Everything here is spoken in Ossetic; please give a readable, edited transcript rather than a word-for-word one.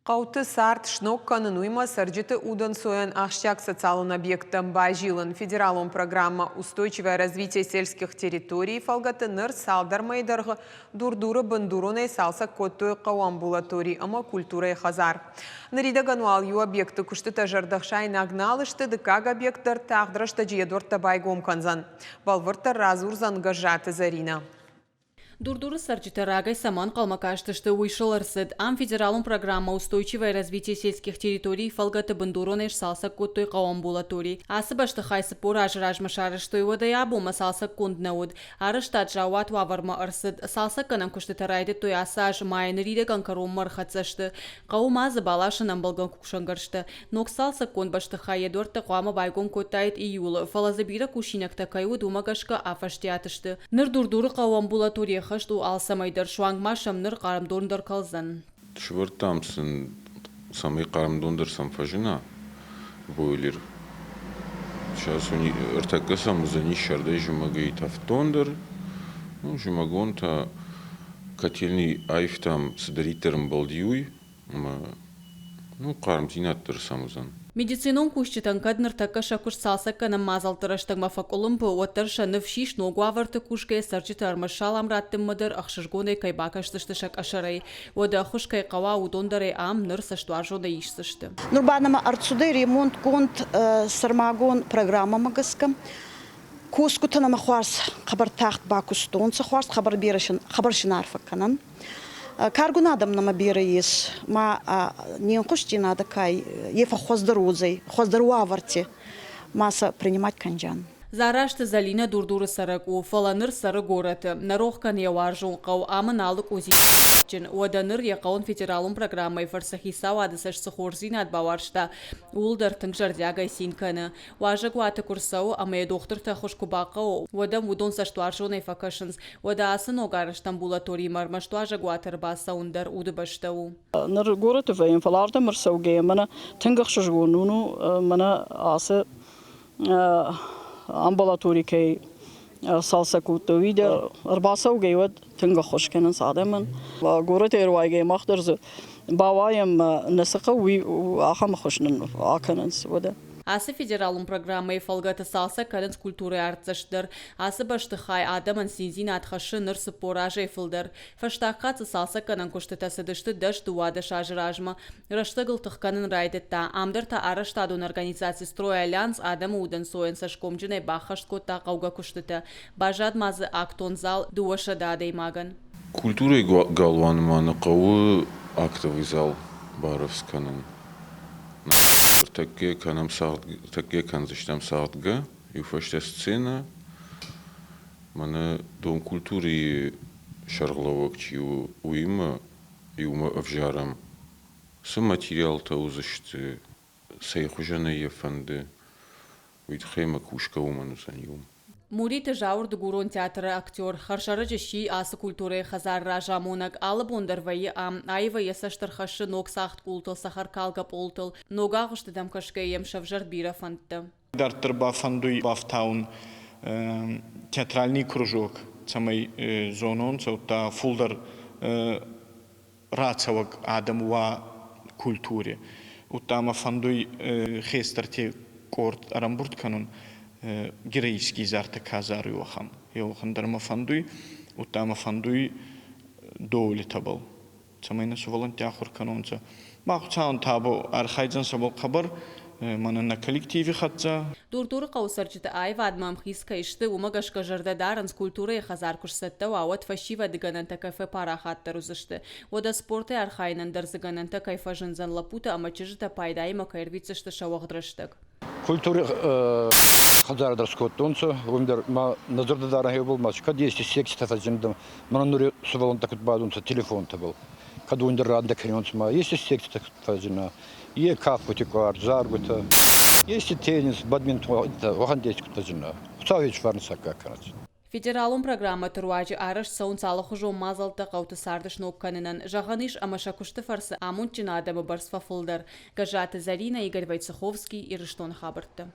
Хъӕуты цард сног кӕнын, уыимӕ цӕрджыты удӕнцойӕн ахсджиаг социалон объекттӕм базилын. Федералон программӕ «Устойчивое развитие сельских территорий» фӕлгӕты ныр цалдӕр мӕйы дӕргъы Дур-Дуры бындуронӕй цалцӕг кодтой хъӕуы амбулатори ӕмӕ культурӕйы хӕдзар. Ныридӕгӕн уал иу объекты куыстытӕ зӕрдӕхсаинаг нал сты, дыккаг объект дӕр тагъд рӕстӕджы йӕ дуӕрттӕ байгом кӕндзӕн. Бӕлвырддӕр радзурдзӕн Гӕззаты Зӕринӕ. Дур-Дуры цӕрджытӕ рагӕй цӕмӕ ӕнхъӕлмӕ кастысты, уый сыл ӕрцыд. Ам федералон программӕ «Устойчивое развитие сельских территорий» фӕлгӕты бындуронӕй сцалцӕг кодтой хъӕуы амбулатори. Ацы бӕстыхай 40 азы размӕ сарӕзтой, уӕдӕй абонмӕ цалцӕггонд нӕ уыд. Арӕзтад заууат уавӕрмӕ ӕрцыд. Цалцӕггӕнӕн куыстытӕ райдыдтой ацы аз майы, ныридӕгӕн кӕронмӕ ӕрхӕццӕ сты. Хъӕуы ма дзы баласын ӕмбӕлгӕ кусӕнгӕрзтӕ. Ног цалцӕггонд бӕстыхай йӕ дуӕрттӕ хъуамӕ байгом кодтаид июлы, фӕлӕ дзы бирӕ кусинӕгтӕ кӕй уыд, уымӕ гӕсгӕ афӕстиат сты. Ныр Дур-Дуры хъӕуы амбулаторийы ӕххӕст у алцӕмӕй дӕр, суанг ма сӕм ныр хъарм дон дӕр кӕлдзӕн. Сывӕрдтам сын, цӕмӕй хъарм дон дӕр сӕм фӕзына, бойлер. Сейчас ӕртӕккӕ сӕм уыдзӕнис сӕрдӕй зымӕгӕй тӕвд дон дӕр. Ну, зымӕгон та котельный аивтам, цыдӕриддӕр ӕмбӕлди, уый. Ӕмӕ ну, хъармдзинад дӕр сӕм уыдзӕн. Медицинон кусджытӕн кӕд ныртӕккӕ сӕ куыст цалцӕггӕнӕн мадзӕлтты рӕстӕгмӕ фӕкъуылымпы, уӕддӕр сӕ ныфс ис, ног уавӕрты кусгӕйӕ цӕрджытӕ ӕрмӕст салам раттынмӕ дӕр ӕхсызгонӕй кӕй бакӕсдзысты сӕ къӕсӕрӕй. Уӕдӕ ӕххуыс кӕй хъӕуа, уыдон дӕр ӕй ам ныр цӕстуарзонӕй исдзысты. Нур ба нӕмӕ ӕрцудӕй ремонтгонд сӕрмагонд программӕмӕ гӕсгӕ. Косгутӕ нӕмӕ хуарз хъӕбӕр тагъд бакустонцӕ, хуарз хъӕбӕр берӕ хъӕбӕр син арфӕ кӕнӕн. Каргун адӕм нӕмӕ берӕ ес, ма не нхусдзийнадӕ ка е фӕххуӕздӕр уодзӕй, хуӕздӕр уавӕрти ма сӕ принимать кӕнджан. Дзарасты Зӕлинӕ Дур-Дуры цӕрӕг у, фӕлӕ ныр цӕры горӕты. Нӕ рох кӕны йӕ уарзон хъӕу, ам ын алы къудзи адджын. Уӕдӕ ныр йӕ хъӕуӕн федералон программӕйы фӕрцы хицауады цӕст цы хорздзинад бауарзта, ууыл дӕр тынг зӕрдиагӕй цин кӕны. Уазӕгуаты куы рцӕуы ӕмӕ йӕ дохтырты ӕххуыс куы бахъӕуы, уӕд ӕм уыдон цӕстуарзонӕй фӕкӕсынц. Уӕдӕ ацы ногарӕзт амбулаторимӕ ӕрмӕст уазӕгуаты ӕрбацӕуын дӕр удыбӕстӕ у. Ныр горӕты вӕййӕм, фӕлӕ ардӕм ӕрцӕугӕйӕ мӕнӕ тынг ӕхсызгон у, мӕнӕ ацы амбулатори кӕй цалцӕг кодтой, уый дӕр ӕрбацӕугӕ уӕд тынг ӕххуыс кӕнынц адӕмӕн. Горӕтӕй ӕруайгӕйӕ мах дӕр дзы бауайӕм, нӕ цы хъӕуы, уый ахӕм ӕххуыс нын акӕнынц, уӕдӕ. Ацы федералон программӕйы фӕлгӕты цалцӕг кӕнынц культурӕйы артдзӕст дӕр. Ацы бӕстыхай адӕмӕн циндзинад хӕссы ныр 40 азӕй фылдӕр. Фӕстаг хатт дзы цалцӕггӕнӕн куыстытӕ цыдысты 10-12 азы размӕ. Рӕстӕгыл тых кӕнын райдыдта. Ам дӕр та арӕзтадон организаци «Стройальянс» адӕмы удӕнцойӕн цӕсгомджынӕй баххӕст кодта хъӕугӕ куыстытӕ. Баззад ма дзы актон зал 200 адӕймагӕн. Культурӕйы галуаны ма нӕ хъӕуы актовый зал барӕвдз кӕнын. Ныртӕккӕ кӕнӕм цагъд, тӕккӕ кӕндзыстӕм цагъдгӕ, иу фӕстӕ сценӕ. Мӕнӕ Дом культурӕйы сӕргълӕууӕг чи у, уыимӕ иумӕ ӕвзарӕм, цы материалтӕ уыдзысты, цӕй хуызӕнӕй йӕ фӕнды, уый тыххӕй мӕ кусгӕ уымӕн уыдзӕн иу. Муриты Зауыр дыгурон театры актер, хӕрзӕрӕджы сси ацы культурӕйы хӕдзары разамонӕг. Алы бон дӕр вӕййы ам. Аивӕй йӕ цӕст ӕрхӕссы ног цагъд къултыл, цӕхӕркалгӕ пъолтыл. Ног агъуыстытӕм кӕсгӕйӕ йӕм сӕвзӕрд бирӕ фӕндтӕ. Дарддӕр бафӕндуй бафтаун театральный кружок, цӕмӕй зононцӕ, удта фулдӕр рацӕуӕг адӕм уа культури. Удта мӕ фӕндуй хестӕрти къорд ӕрӕмбурд кӕнун, героический зартӕ ка заруй, уӕхӕн. Еуӕхӕн дӕр мӕ фӕндуй, удта мӕ фӕндуй доулитӕбӕл, цӕмӕй нӕ сувӕллӕнтти ахур кӕнонцӕ. Мах Хуцауӕн табу, архайдзӕн сӕбӕл хъӕбӕр, мӕнӕ нӕ коллективи хӕццӕ. Дур-Дуры хъӕуы цӕрджытӕ аивадмӕ ӕмхиц кӕй сты, уымӕ гӕсгӕ зӕрдӕ дарынц, культурӕйы хӕдзар куы сцӕттӕ уа, уӕд фӕсивӕды гӕнӕнтӕ кӕй фӕпарахатдӕр уыдзысты. Уӕдӕ спортӕй архайынӕн дӕр дзы гӕнӕнтӕ кӕй фӕзындзӕн, лӕппутӕ ӕмӕ чызджытӕ пайдаимӕ кӕй ӕрвитдзысты сӕ уӕгъд рӕстӕг. Культури хӕдзары дӕр скодтонцӕ, уым дӕр ма нӕ зӕрдӕдарӕн хебӕл ма кӕд ести секцитӕ фӕззиндӕн, мӕнӕ нури сувӕллӕнттӕ куд бадунцӕ телефонтӕбӕл, кӕд уин дӕр рандӕ кӕнонцӕ ма ести секцитӕ куд фӕззина, е кафгути къуар, заргутӕ, ести теннис, бадминтон, уӕхӕн дести куд фӕззина. Хуцау ес фарн саккаг кӕнӕд. Федералон программӕты руаджы арӕзт цӕуынц алыхуызон мадзӕлттӕ хъӕуты царды сног кӕнынӕн. Зӕгъӕн ис, ӕмӕ сӕ куысты фӕрцы амондджын адӕмы бӕрц фӕфылдӕр. Гӕззаты Зӕринӕ, Игорь Войцеховский, Ирыстоны хабӕрттӕ.